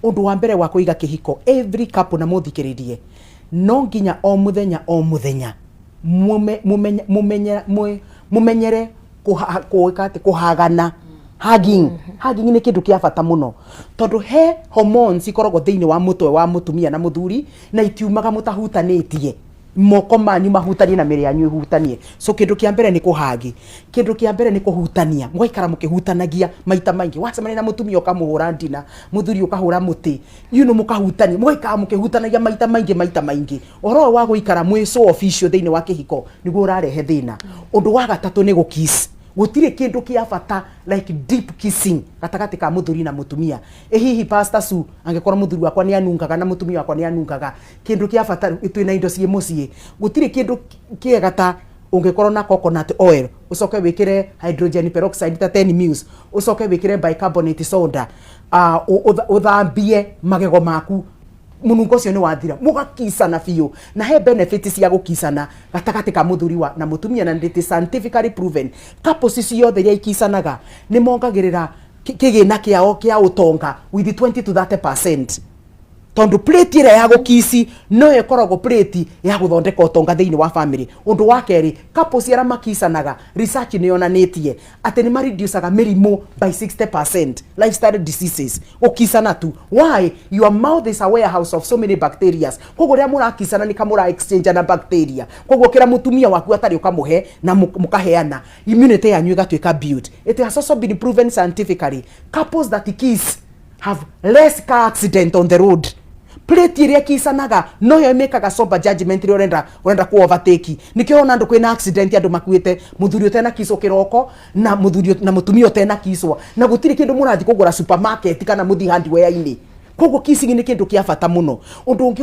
Ũndũ wa mbere wa kũiga kĩhiko, every couple, na mũthikĩrĩrie, no nginya o mũthenya o mũthenya mũmenyere kũĩka atĩ kũhagana, hugging. Hugging nĩ kĩndũ kĩa bata mũno, tondũ he hormones ikoragwo thĩinĩ wa mũtwe wa mũtumia na mũthuri, na itiumaga mũtahutanĩtie moko manyu mahutanie na mĩrĩ yanyu ĩhutanie. So kĩndũ kĩa mbere nĩ kũhagi, kĩndũ kĩa mbere nĩ kũhutania, mũgaikara mũkĩhutanagia maita maingĩ. Wacemania na mũtumia, ũkamũhũra ndina, mũthuri ũkahũra mũtĩ, mũkahutania, mũgaikara mũkĩhutanagia maita maingĩ, maita maingĩ. Ũhoro ũyũ wa gũikara mwĩ so official thĩinĩ wa kĩhiko nĩguo ũrarehe thĩna. Ũndũ wa gatatũ nĩ gũkiss. Gũtirĩ kĩndũ kĩa bata like deep kissing gatagatĩ ka mũthuri na mũtumia. Ĩ hihi, Pastor Sue, angĩkorwo mũthuri wakwa nĩ anungaga na mũtumia wakwa nĩ anungaga, kĩndũ kĩa bata twĩna indo ciĩ mũciĩ. Gũtirĩ kĩndũ kĩega ta ũngĩkorwo na coconut oil, ũcoke wĩkĩre hydrogen peroxide ta 10 mils, ũcoke wĩkĩre bicarbonate soda, ũthambie magego maku, mũnungo ũcio nĩ wathira. Mũgakicana biũ, na he benefit cia gũkicana gatagatĩ ka mũthuri wa na mũtumia, na it is scientifically proven, couples ciothe iria ikicanaga nĩ mongagĩrĩra kĩgĩna kĩao kĩa ũtonga with 20 to 30%, tondũ plate ĩrĩa ya gũkici no ĩkoragwo plate ya gũthondeka ũtonga thĩinĩ wa family. Ũndũ wa kerĩ, couples arĩa makicanaga, research nĩ yonanĩtie atĩ nĩ mareducaga mĩrimũ by 60%, lifestyle diseases, gũkicana tu. Why? Your mouth is a warehouse of so many bacteria. Koguo rĩrĩa mũrakicana nĩ kamũra exchange na bacteria. Koguo kĩra mũtumia waku atarĩ, ũkamũhe na mũkaheana, immunity yanyu ĩgatuĩka build. It has also been proven scientifically, couples that kiss have less car accident on the road. Plate ĩrĩa ĩkicanaga noyo ĩmĩkaga sober judgment rĩrĩa ũrenda ku overtake. Nĩkĩo ũrona andũ kwĩna accident, andũ makuĩte, mũthuri ũtena kicwo kĩroko na mũthuri na mũtumia ũtena kicwo, na gũtirĩ kĩndũ mũrathiĩ kũgũra supermarket kana mũthiĩ hardware-inĩ. Koguo kissing nĩ kĩndũ kĩa bata mũno. Ũndũ ũngĩ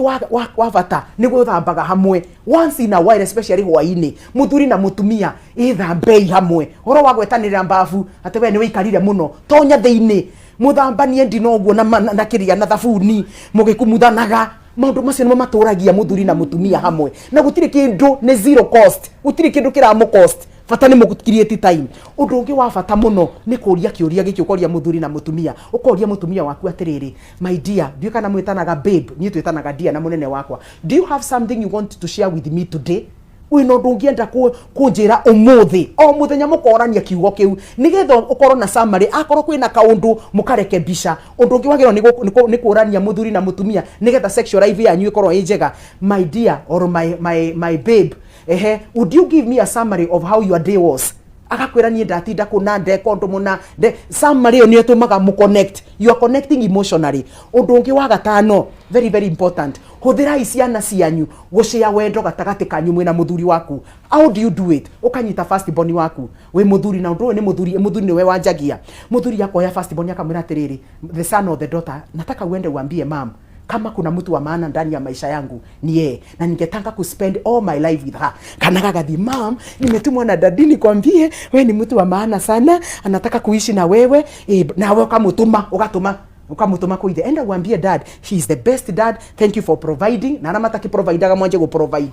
wa bata nĩ gwĩthambaga hamwe once in a while, especially hwaĩ-inĩ. Mũthuri na mũtumia, ĩthambei hamwe. Ũhoro wa gwetanĩrĩra mbabu atĩ we nĩ wĩikarire mũno, tonya thĩinĩ mũthambanie ndina ũguo na kĩrĩa na thabuni mũgĩkumuthanaga. Maũndũ macio nĩmo matũragia mũthuri na mũtumia hamwe, na gũtirĩ kĩndũ, nĩ zero cost, gũtirĩ kĩndũ kĩramũ cost, bata nĩ mũgũ create time. Ũndũ ũngĩ wa bata mũno nĩ kũria kĩũria gĩkĩ, ũkoria mũthuri na mũtumia, ũkoria mũtumia waku atĩrĩrĩ, "My dear," ndiũĩ kana mwĩtanaga babe, niĩ twĩtanaga dear na mũnene wakwa, "do you have something you want to share with me today? Wĩna ũndũ ũngĩenda kũnjĩra ũmũthĩ?" O mũthenya mũkorania kiugo kĩu, nĩgetha ũkorwo na summary, akorwo kwĩna kaũndũ mũkarekebisha. Ũndũ ũngĩ wagĩrĩirwo nĩ kũrania mũthuri na mũtumia, nĩgetha sexual life yanyu ĩkorwo ĩ njega: "My dear or my babe, ehe, would you give me a summary of how your day was?" Agakwĩra, "Niĩ ndatinda kũna, ndeka ũndũ mũna nde." Summary ĩyo nĩ ĩtũmaga mũ connect, you are connecting emotionally. Ũndũ ũngĩ wa gatano, very very important, hũthĩrai ciana cianyu gũcĩa wendo gatagatĩ kanyu mwĩna mũthuri waku. How do you do it? Ũkanyita first born waku wĩ mũthuri, na ũndũ ũyũ nĩ mũthuri, mũthuri nĩwe wanjagia. Mũthuri akoya first born, akamwĩra atĩrĩrĩ, "The son or the daughter, nataka uende uambie mam kama kuna mtu wa maana ndani ya maisha yangu ni yeye, na ningetaka kuspend all my life with her." Kana gagathi, "Mam, nimetumwa na daddy nikwambie we ni mtu wa maana sana, anataka kuishi na wewe." E, nawe ukamutuma, ugatuma, ukamutuma kuithe, "Enda uambie dad he is the best dad, thank you for providing." Na arĩa mataki-providaga mwanje gũ-provide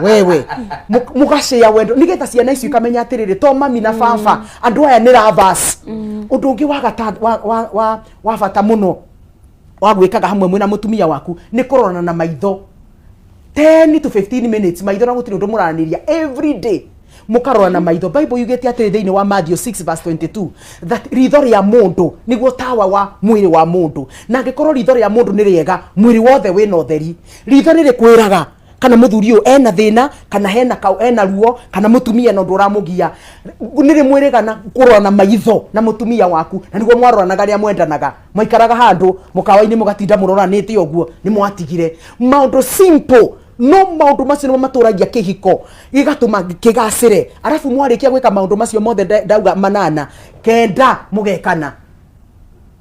wewe. Mugacĩa wendo, nigetha ciana icio ikamenya atĩrĩrĩ, to mami na baba, andũ aya nĩ lovers. Ũndũ ũngĩ wa gata wa bata mũno wa gwĩkaga hamwe mwĩna mũtumia waku nĩ kũrorana na maitho 10 to 15 minutes, maitho, na gũtirĩ ũndũ mũranĩria, every day mũkarora na maitho. Bible yugĩte atĩrĩ thĩinĩ wa Matthew 6 verse 22 that ritho rĩa mũndũ nĩguo tawa wa mwĩrĩ wa mũndũ, na angĩkorwo ritho rĩa mũndũ nĩ rĩega, mwĩrĩ wothe wĩna ũtheri. Ritho nĩ rĩkwĩraga kana mũthuri ũyũ ena thĩna, kana hena kau ena ruo, kana mũtumia na ũndũ ũramũgia. Nĩ rĩmwĩrĩga na kũrora na maitho na mũtumia waku, na nĩguo mwaroranaga rĩrĩa mwendanaga, mwaikaraga handũ mũkawa-inĩ, mũgatinda mũroranĩte ũguo, nĩ mwatigire maũndũ simple, no maũndũ macio nĩmo matũragia kĩhiko, gĩgatũma kĩgacĩre. Arabu mwarĩkia gwĩka maũndũ macio mothe ndauga manana, kenda, mũgekana,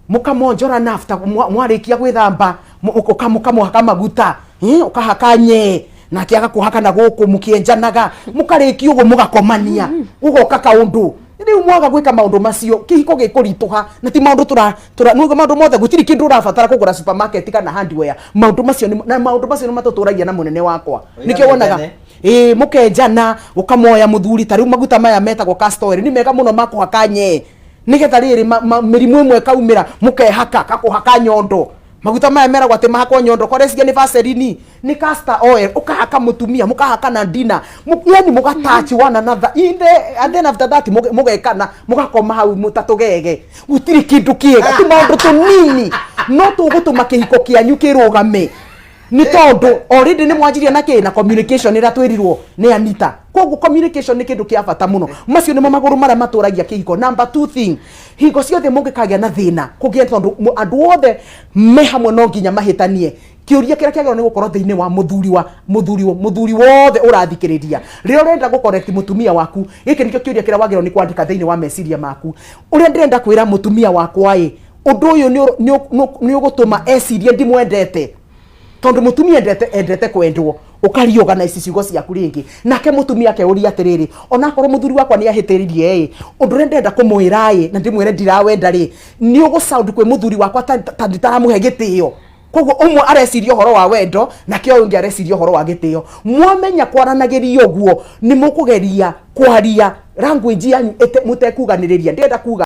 mũkamonjora nafta mwarĩkia gwĩthamba, ũkamũhaka maguta, ũkahaka nyee, nake agakũhaka na gũkũ, mũkĩenjanaga, mũkarĩkia ũguo, mũgakomania, gũgoka kaũndũ. Rĩu mwaga gwĩka maũndũ macio, kĩhiko gĩkũritũha, na ti maũndũ tũra tũra nĩguo maũndũ mothe, gũtirĩ kĩndũ ũrabatara kũgũra supermarket kana hardware. Maũndũ macio na maũndũ macio nĩ matũtũragia na mũnene wakwa. Oiga nĩkĩo wonaga mendane. Ĩĩ, mũkenjana, ũkamoya mũthuri. Ta rĩu maguta maya metagwo castor oil nĩ mega mũno ma kũhaka nyee. Nĩgetha rĩrĩ mĩrimũ ĩmwe ĩkaumĩra, mũkehaka kakũhaka nyondo. Maguta maya meragwo atĩ mahakwo nyondo, kwa reciria nĩ Vaseline, nĩ castor oil, ũkahaka mũtumia, mũkahaka na ndina, yani mũgatouch one another in the, and then after that mũgekana, mũgakoma hau ta tũgege. Gũtirĩ kĩndũ kĩega, tu maũndũ tũnini no tũgũtũma kĩhiko kĩanyu kĩrũgame, nĩ tondũ already nĩ mwanjirie na kĩ na communication ĩrĩa twĩrirwo nĩ Anita. Koguo communication nĩ kĩndũ kĩa bata mũno. Macio nĩmo magũrũ marĩa matũragia kĩhiko. Number two thing, hingo ciothe mũngĩkagĩa na thĩna kũgĩa, tondũ andũ othe me hamwe no nginya mahĩtanie, kĩũria kĩrĩa kĩagĩrĩirwo nĩ gũkorwo thĩinĩ wa mũthuri wa mũthuri mũthuri wothe ũrathikĩrĩria, rĩrĩa ũrenda gũ correct mũtumia waku, gĩkĩ nĩkĩo kĩũria kĩrĩa wagĩrĩirwo nĩ kwandĩka thĩinĩ wa meciria maku: ũrĩa ndĩrenda kwĩra mũtumia wakwa ĩ, ũndũ ũyũ nĩ ũgũtũma ecirie ndimwendete? Tondũ mũtumia endete kwendwo. Ũkariorganize ciugo ciaku rĩngĩ, nake mũtumia akeuria atĩrĩrĩ, onakorwo mũthuri wakwa nĩ ahĩtĩririe ĩ, ũndũ ũrĩa ndĩrenda kũmwĩra ĩ na ndĩmwĩre ndirawenda rĩ, nĩ ũgũ sound kwĩ mũthuri wakwa ta nditaramũhe gĩtĩo. Koguo ũmwe areciria ũhoro wa wendo, nake ũyũ ũngĩ areciria ũhoro wa gĩtĩo. Mwamenya kwaranagĩria ũguo, nĩ mũkũgeria kwaria language yanyu mũtekuganĩrĩria. Ndĩrenda kuga